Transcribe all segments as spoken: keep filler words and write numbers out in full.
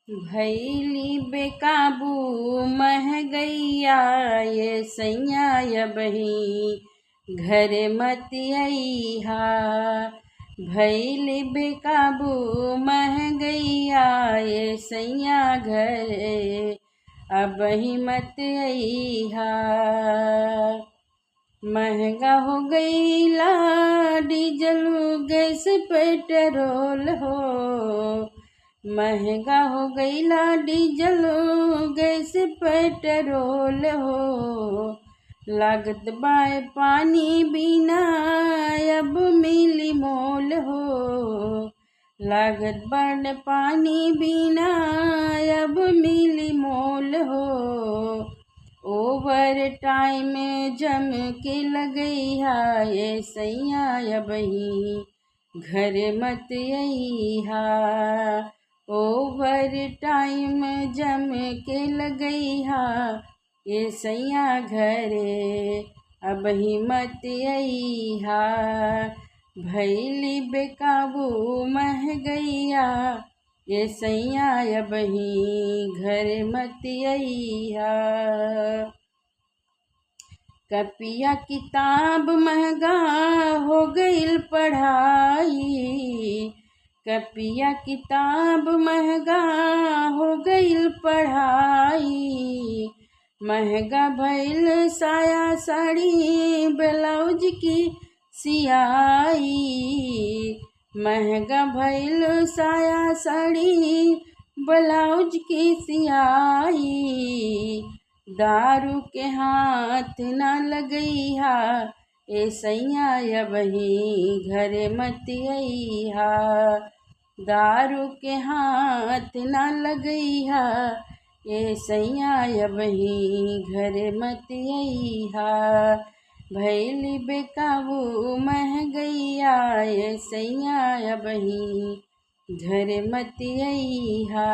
भैली बेकाबू महगैया, ए सैया अबही घर मत अइहा। भैली बेकाबू महगैया, ए सैया घर अबही मत अइहा। महंगा हो गइला डीजल गैस पेट्रोल हो, महंगा हो गइला डीजल गैस पेट्रोल हो। लागत बाय पानी बिना अब मिली मोल हो, लागत बाय पानी बिना अब मिली मोल हो। ओवर टाइम जम के लगइहा, ए सैया अबही घर मत अइहा। ओवर टाइम जम के लगइहा, ए सैया घर अबही मत अइहा। भैली बेकाबू महगैया, ए सैया अबही घर मत अइहा। कपिया किताब महंगा हो गइल पढ़ाई, कपिया किताब महंगा हो गइल पढ़ाई। महंगा भइल साया साड़ी ब्लाउज की सियाई, महंगा भइल साया साड़ी ब्लाउज की सियाई। दारू के हाथ ना लगइहा, ए सैया अबही घर मत अइहा। दारू के हाथ ना लगइहा, ए सैया अबही घर मत अइहा। भैली बेकाबू महगैया, ए सैया अबही घर मत अइहा।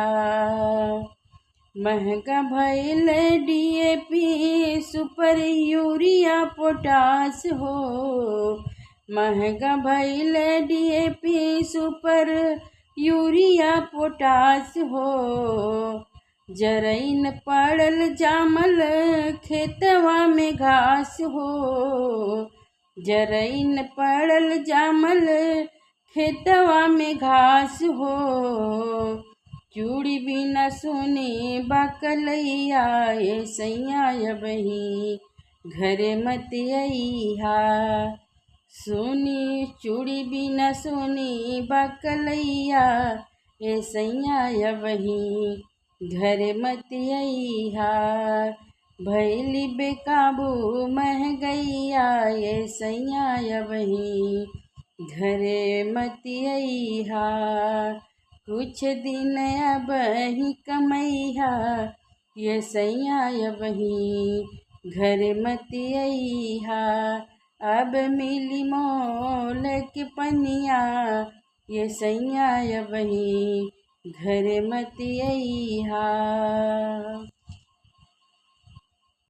महंगा भइल डीएपी सुपर यूरिया पोटास हो, महंगा भइल डीएपी सुपर यूरिया पोटास हो। जरइन पड़ल जामल खेतवा में घास हो, जरइन पड़ल जामल खेतवा में घास हो। चूड़ी बिना सुनी बा कलैया, ए सैया अबही घर मत अइहा। सुनी चूड़ी बिना सुनी बा कलैया, ए सैया अबही घर मत अइहा। भैली बेकाबू महगैया, ए सैया अबही घर मत अइहा। कुछ दिन अबही कमइहा, ए सैया अबही घर मत अइहा। अब मिली मोल के पनिया, ए सैया अबही घर मत अइहा।